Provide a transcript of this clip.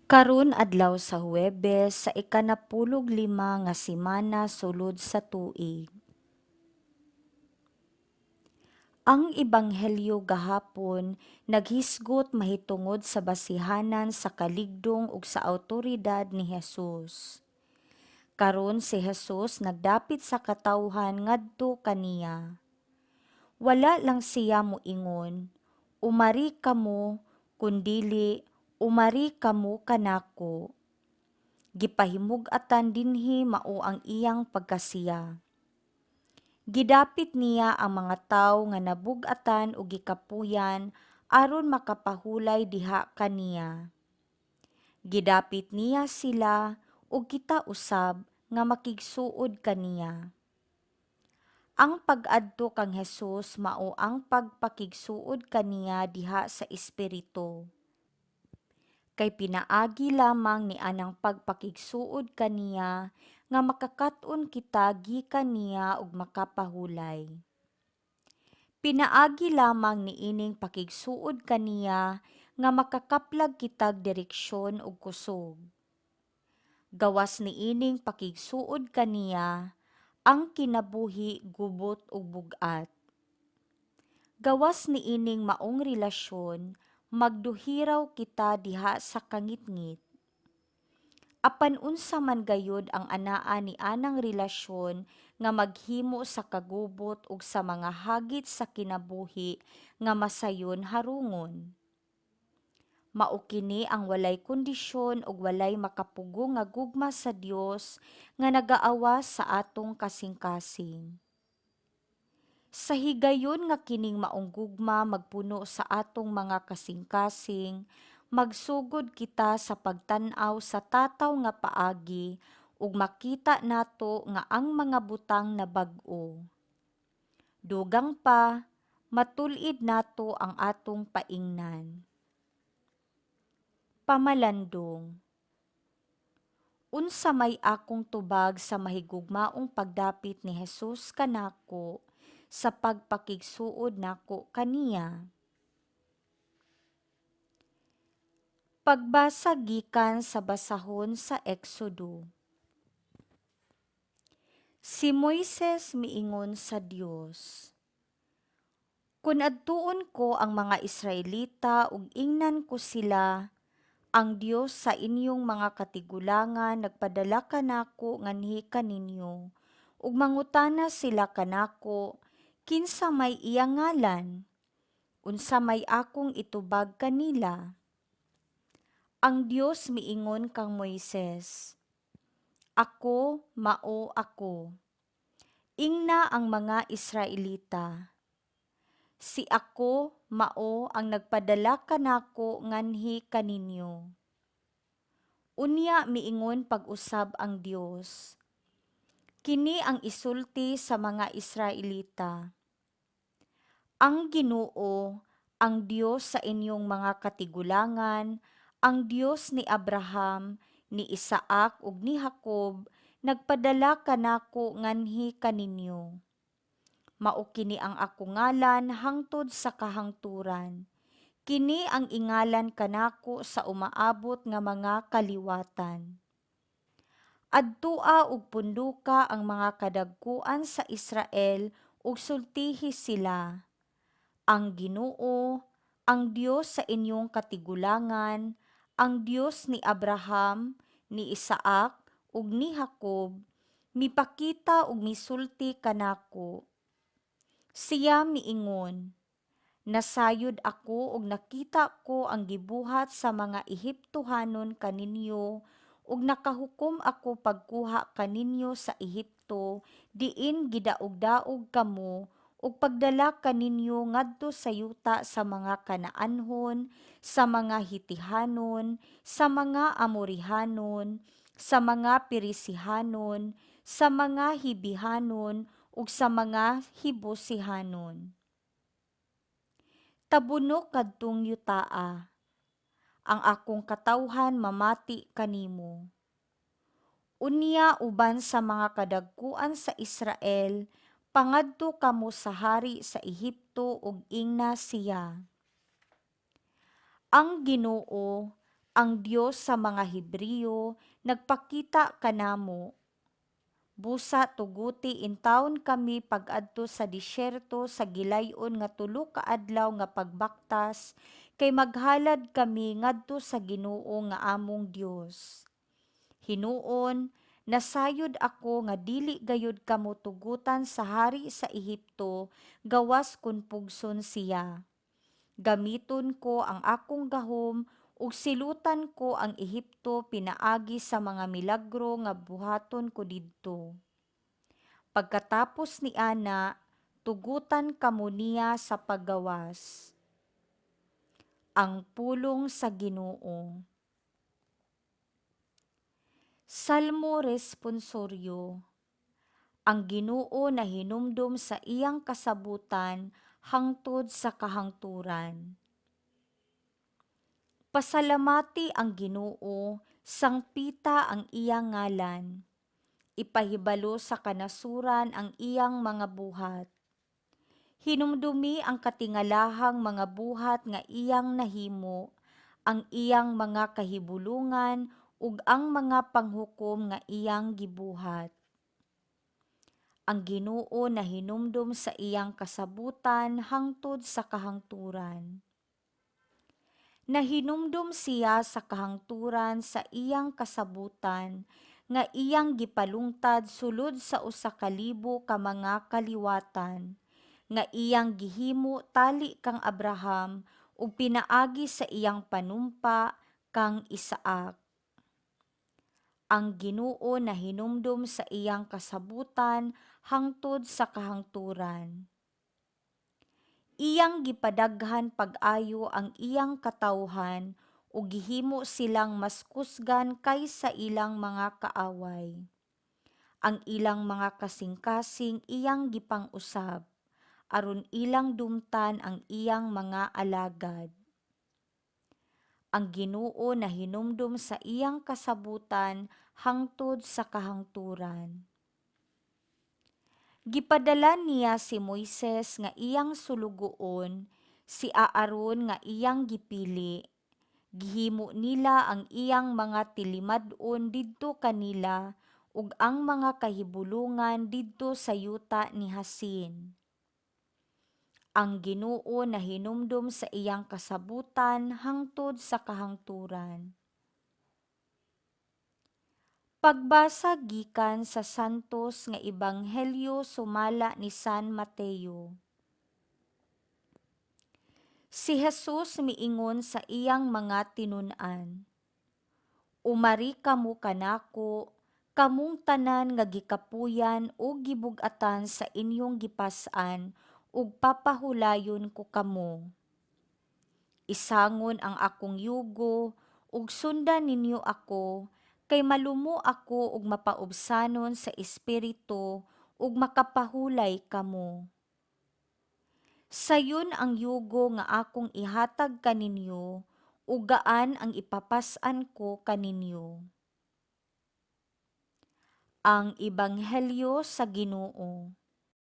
Karon adlaw sa Huwebes sa ikanapulog lima nga semana sulod sa tuig. Ang Ebanghelyo gahapon naghisgot mahitungod sa basihanan sa kaligdong ug sa awtoridad ni Jesus. Karon si Jesus nagdapit sa katawhan ngadto kaniya. Wala lang siya moingon, "Umari kamo," kundili, "Umari kamo kanako." Gipahimug-atan dinhi mao ang iyang pagkasiya. Gidapit niya ang mga tawo nga nabug-atan ug gikapuyan aron makapahulay diha kaniya. Gidapit niya sila ug kita usab nga makigsuod kaniya. Ang pag-adto kang Jesus mao ang pagpakigsuod kaniya diha sa espiritu. Kay pinaagi lamang ni anang pagpakigsuod kaniya nga makakat-on kita gikan niya ug makapahulay. Pinaagi lamang niining pakigsuod kaniya nga makakaplag kitag direksyon ug kusog. Gawas niining pakigsuod kaniya, ang kinabuhi gubot ug bug-at. Gawas niining maong relasyon, magduhiraw kita diha sa kangitngit. Apan unsa man gayud ang anaa ni anang relasyon nga maghimo sa kagubot ug sa mga hagit sa kinabuhi nga masayon harungon? Mao kini ang walay kondisyon ug walay makapugong nga gugma sa Dios nga nagaawas sa atong kasing-kasing. Sa higayon nga kining maong gugma magpuno sa atong mga kasing-kasing, magsugod kita sa pagtan-aw sa tataw nga paagi ug makita nato nga ang mga butang nabag-o. Dugang pa, matul-id nato ang atong paingnan. Pamalandong. Unsa may akong tubag sa mahigugmaong pagdapit ni Jesus kanako sa pagpakigsuod nako kaniya? Pagbasa gikan sa basahon sa Exodo. Si Moises miingon sa Dios, "Kun adtuon ko ang mga Israelita ug ingnan ko sila, 'Ang Dios sa inyong mga katigulangan nagpadala kanako nganhi kaninyo,' ug mangutana sila kanako, 'Kinsa may iyang ngalan?' Unsa may akong itubag kanila?" Ang Dios miingon kang Moises, "Ako mao ako. Ingna ang mga Israelita, 'Si Ako mao ang nagpadala kanako nganhi kaninyo.'" Unya miingon pag-usab ang Dios, "Kini ang isulti sa mga Israelita, 'Ang Ginoo, ang Dios sa inyong mga katigulangan, ang Dios ni Abraham, ni Isaac ug ni Jacob, nagpadala kanako nganhi kaninyo. Mao kini ang akong ngalan hangtod sa kahangturan. Kini ang ingalan kanako sa umaabot nga mga kaliwatan. Adtua ug punduka ang mga kadagkuan sa Israel ug sultihi sila, 'Ang Ginoo, ang Dios sa inyong katigulangan, ang Dios ni Abraham, ni Isaac ug ni Jacob, mipakita ug misulti kanako. Siya miingon, Nasayod ako ug nakita ko ang gibuhat sa mga Ehiptohanon kaninyo ug nakahukom ako pagkuha kaninyo sa Ehipto diin gidaogdaog kamo ug pagdala kaninyo ngadto sa yuta sa mga Canaanhon, sa mga Hitihanon, sa mga Amorihanon, sa mga Perisihanon, sa mga Hibihanon ug sa mga Hibusihanon. Tabunok kadtong yutaa. Ang akong katawhan mamati kanimo. Unya uban sa mga kadagkuan sa Israel, pangadto kamo sa hari sa Ehipto ug ingna siya, 'Ang Ginoo, Ang Dios sa mga Hebreo nagpakita kanamo. Busa tuguti intawon kami pag-adto sa disyerto sa gilayon nga 3 ka adlaw nga pagbaktas kay maghalad kami ngadto sa Ginoo nga among Dios. Hinuon nasayod ako nga dili gayud kamo tugutan sa hari sa Ehipto gawas kon pugson siya. Gamiton ko ang akong gahom ug silutan ko ang Ehipto pinaagi sa mga milagro nga buhaton ko didto. Pagkatapos niana, tugutan kamo niya sa paggawas. Ang pulong sa Ginoo. Salmo Responsoryo. Ang Ginoo nahinumdom sa iyang kasabutan hangtod sa kahangturan. Pasalamati ang Ginoo, sangpita ang iyang ngalan. Ipahibalo sa kanasuran ang iyang mga buhat. Hinumdumi ang katingalahang mga buhat nga iyang nahimo, ang iyang mga kahibulungan ug ang mga panghukom nga iyang gibuhat. Ang Ginoo nahinumdom sa iyang kasabutan hangtod sa kahangturan. Nahinumdom siya sa kahangturan sa iyang kasabutan nga iyang gipalungtad sulod sa 1,000 ka mga kaliwatan, nga iyang gihimo tali kang Abraham ug pinaagi sa iyang panumpa kang Isaac. Ang Ginoo nahinumdom sa iyang kasabutan hangtod sa kahangturan. Iyang gipadaghan pag-ayo ang iyang katawhan ug gihimo silang mas kusgan kaysa ilang mga kaaway. Ang ilang mga kasing-kasing iyang gipang-usab aron ilang dumtan ang iyang mga alagad. Ang Ginoo nahinumdom sa iyang kasabutan hangtod sa kahangturan. Gipadala niya si Moises nga iyang sulugoon, si Aaron nga iyang gipili. Gihimo nila ang iyang mga tilimad-on didto kanila ug ang mga kahibulungan didto sa yuta ni Hasin. Ang Ginoo nahinumdom sa iyang kasabutan hangtod sa kahangturan. Pagbasa gikan sa Santos nga Ebanghelyo sumala ni San Mateo. Si Jesus miingon sa iyang mga tinun-an, "Umari kamo kanako, kamong tanan nga gikapuyan ug gibug-atan sa inyong gipas-an, ug papahulayon ko kamo. Isangon ang akong yugo ug sundan ninyo ako, kay malumo ako ug mapaubsanon sa espiritu, ug makapahulay kamo. Sayon ang yugo nga akong ihatag kaninyo ug gaan ang ipapas-an ko kaninyo." Ang Ebanghelyo sa Ginoo.